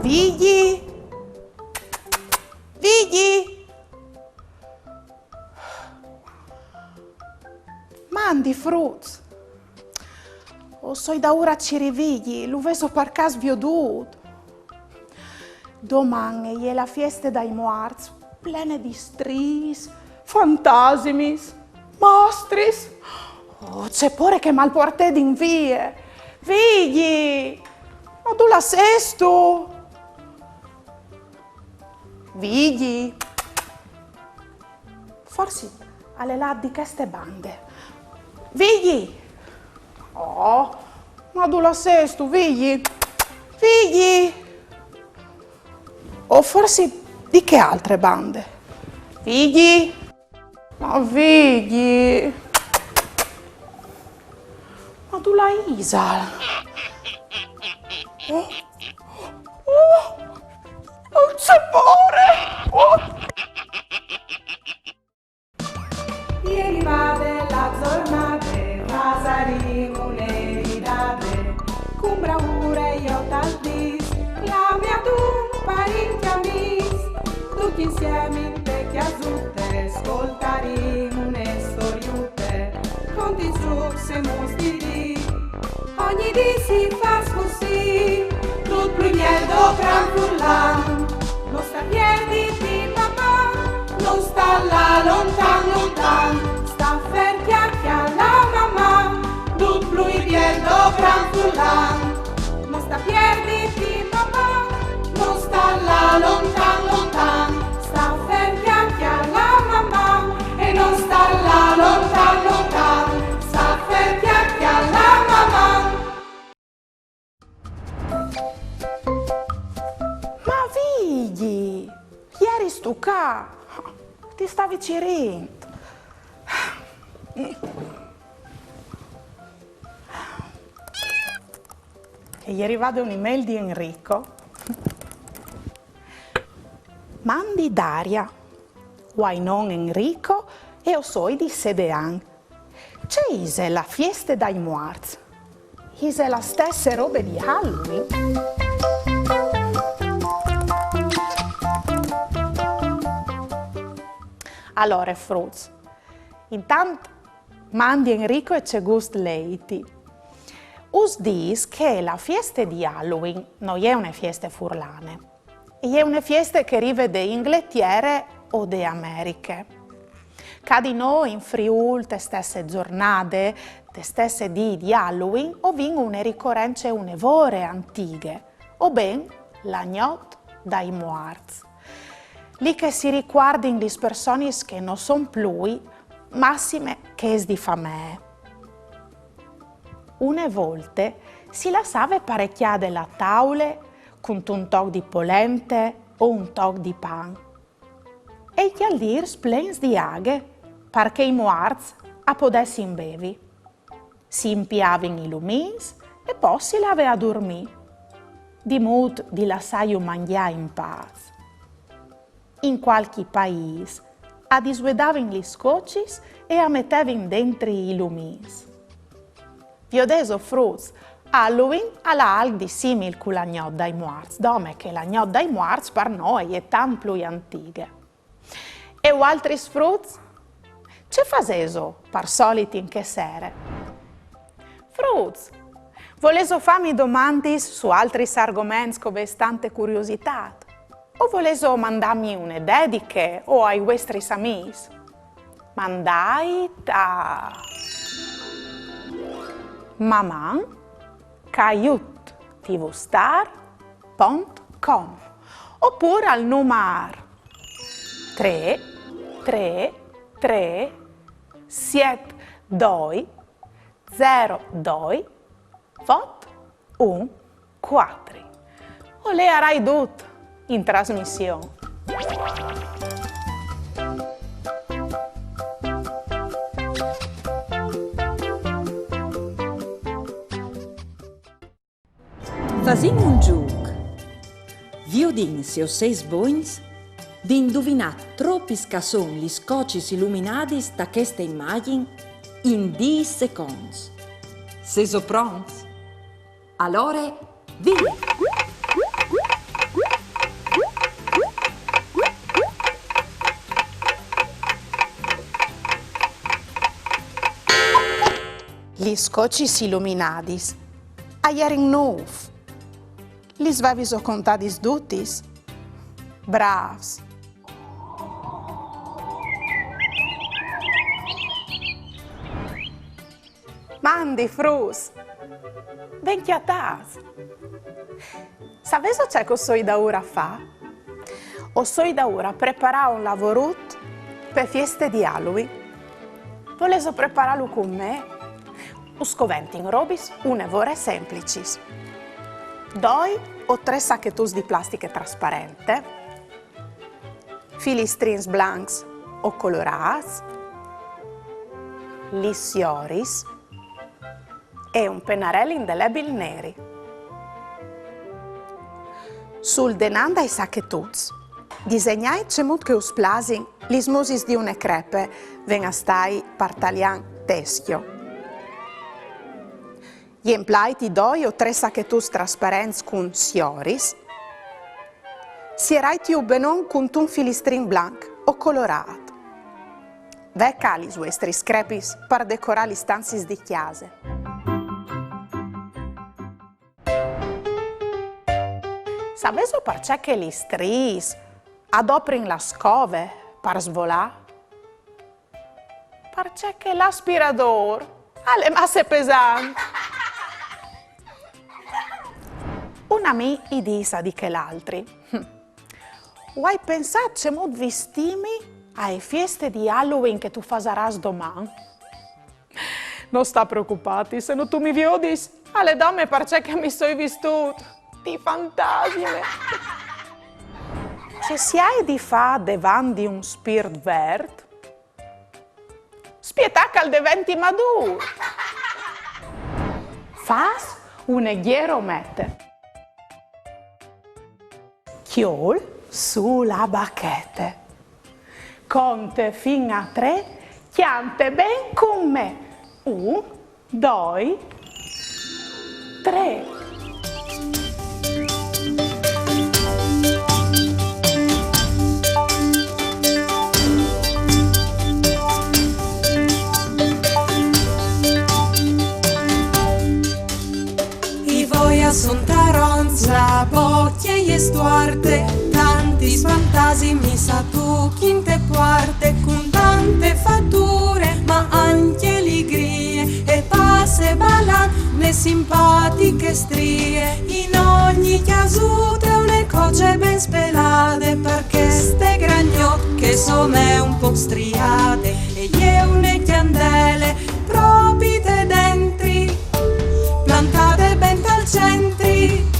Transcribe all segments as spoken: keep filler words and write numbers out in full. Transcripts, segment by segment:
Vigji! Vigji! Mandi fruts! O soi daûr a cirî Vigji, lu vêso par câs viodût? Doman e je la fieste dai muarts, plene di striis, fantasimis, mostris. Oh, ce pôre che mal puartedin vie! Vigji! Ma dulà sêstu? Vigji! Forsit al è lât di cheste bande. Vigji! Oh, ma dulà sêstu, Vigji? Vigji! O forsit di chê altre bande. Vigji! Ma Vigji! Ma dulà isal? Oh, oh, oh, ce pôre! Oh! E rivade la zornade, fasarìn une ridade, cun braure jo tal dîs, clami adun parint e amîs, ducj insiemi inte cjasute, scoltarìn une storiute, conti, zûcs e mus di dì. Ogni dì si fâs cussì, dut plui biel dopran furlan. No sta pierditi, Maman, no sta lâ lontan, lontan. Sta fer, cjae, cjalâ, Maman, dut plui biel dopran furlan. No sta pierditi, Maman, no sta lâ lontan, lontan. Sta fer, cjae, cjalâ, Maman, e no sta lâ lontan, lontan. Sta fer, cjae, cjalâ, Maman. Ma Vigji, jeristu ca? Ti stavi cirint. E je rivade une mail di Enrico. Mandi Daria, o ai non Enrico e o soi di Sedean. Ce ise la fieste dai muarts? Ise la stesse robe di Halloween? Alore, fruts, intant mandi Enrico e ce gust leiti. Us dîs che la fieste di Halloween no je une fieste furlane. E je une fieste che rive de Ingletiere o de Americhe. Ca di nô in Friûl te stesse zornade, te stesse dì di Halloween, o vin une ricorence une vore antighe, o ben la gnot dai muarts. Li che si ricuardin lis personis che no son plui, massime chês di famee. Une volte si lassave parecjade la taule cuntun toc di polente o un toc di pan. E i cjaldîrs plens di aghe, par che i muarts a podessin bevi. Si impiavin i lumins e po si lave a durmî, di mût di lassâju mangjâ in pâs. In cualchi paîs a disvuedavin lis cocis e a metevin dentri i lumins. Viodêso, fruts, Halloween al à alc di simil cu la gnot dai muarts, dome che la gnot dai muarts par nô e je tant plui antighe. E vualtris fruts? Ce fasêso par solit in chê sere? Fruts, volêso fâmi domandis su altris argoments che o vês tante curiositât? O volêso mandâmi une dediche o ai vuestris amîs? Mandait a maman caiut tvstar pont com opûr al numar trê trê trê siet doi zero doi vot un cuatri. O leiarai dut in trasmission. Fasìn un zûc. Viodìn se o sês bogns di induvinâ tropis che a son lis cocis iluminadis ta cheste imagjin in dîs seconts. Sêso pronts? Alore, vie! Lis cocis iluminadis a jerin nûf. Lis vêso contadis dutis? Brâfs! Mandi fruts! Ben cjatâts! Savêso ce che o soi daûr a fâ? O soi daûr a preparâ un lavorut pe fieste di Halloween. Volêso preparâlu cun me? Us coventin robis une vore semplicis. Doi o trê sachetuts di plastiche trasparente, filistrins blancs o colorâts, lis sioris e un penarel indelebil neri. Sul denant dai sachetuts, disegnait cemût che us plasin lis musis di une crepe, ven a stâi par talian teschio. Jemplait i doi o trê sachetuts trasparents cun sioris. Sierait-ju benon cuntun filistrin blanc o colorât. Ve ca lis vuestris crepis par decorâ lis stanziis di cjase. Savêso parcè che lis striis a doprin la scove par svolâ? Parcè che l'aspiradôr al è masse pesant. Un amì i dîs a di chel altri: «Hm, o ai pensât cemût vistîmi ae fieste di Halloween che tu fasarâs doman.» «No sta preocupâti, se no tu mi viodis, al è dome parcè che mi soi vistût di fantasime.» Ce si aial di fâ devant di un spirt vert? Spietâ che al deventi madûr. Fâs une gjeromete. Cjol sù la bachete. Conte fin a trê, cjante ben cun me. Un, doi, trê. I voi a son taronts, la bocje e je stuarte, tantis fantasimis a tuchin te puarte, cun tante fature, ma ancje ligrie, e passe balant une simpatiche strie. In ogni cjasute une coce ben spelade, par cheste gragnot che e somee un pôc striade, e je une cjandele propite dentri, plantade ben tal centri.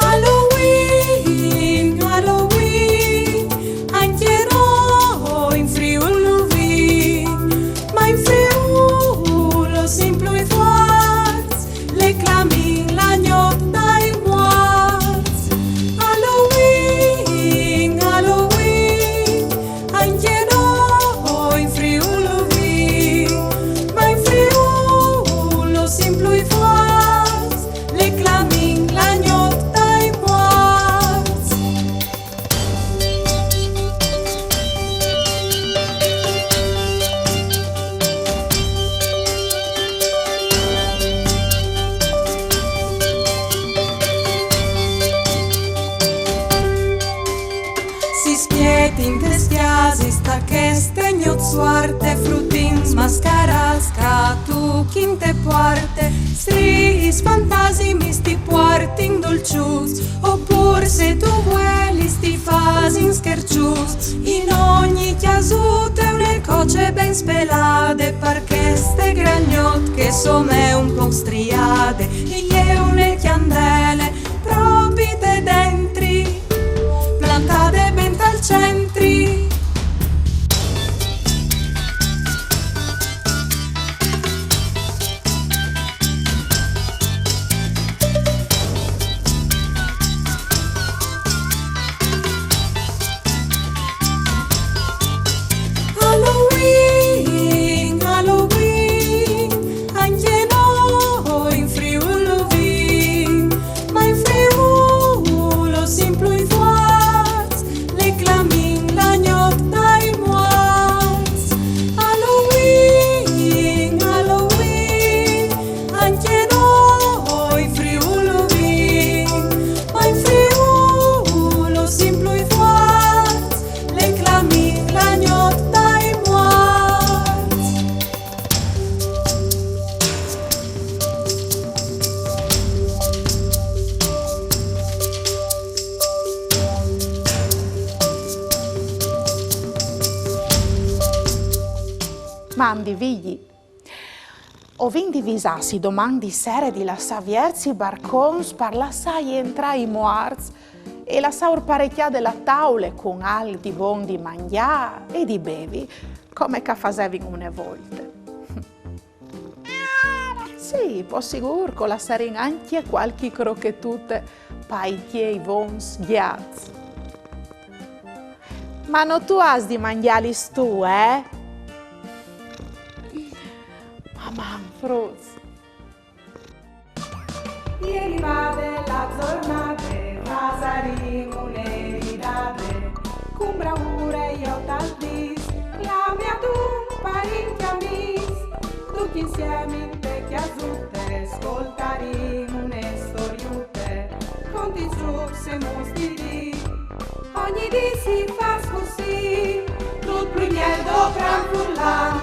Halloween, Halloween, ancje nô in Friûl lu vin, ma in Friûl o sin plui fuarts, le clamin la gnot dai muarts. Halloween, Halloween, ancje nô in Friûl lu vin, ma in Friûl o sin plui fuarts, le clamin la gnot dai muarts. Si spietin tes cjasis ta cheste gnot suarte, frutins mascarâts che a tuchin te puarte, striis fantasimis ti puartin dolçuts, opûr se tu vuelis ti fasin scherçuts. In ogni cjasute une coce ben spelade, par cheste gragnot che e somee un pôc striade, e je une cjandele propite dentri, plantade ben tal centri. Am di vigli. O vin di visâsi doman di sere di lassâ vierts i barcons par lassâ jentrâ i muarts e lassâur parecjade la taule cun alc di bon di mangjâ e di bevi, come che a fasevin une volte. Sì, po sigûr che o lassarìn ancje cualchi crochetute pai tiei vons gjats. Ma no tu âs di mangjâlis tu, eh? Maman, fruts. E rivade la zornade, fasarìn une ridade, cun braure jo tal dîs, clamìn adun parint e amîs, ducj insiemi inte cjasute, scoltarìn une storiute, conti, zûcs e muts di dì. Ogni dì si fâs cussì, dut plui biel dopran furlan,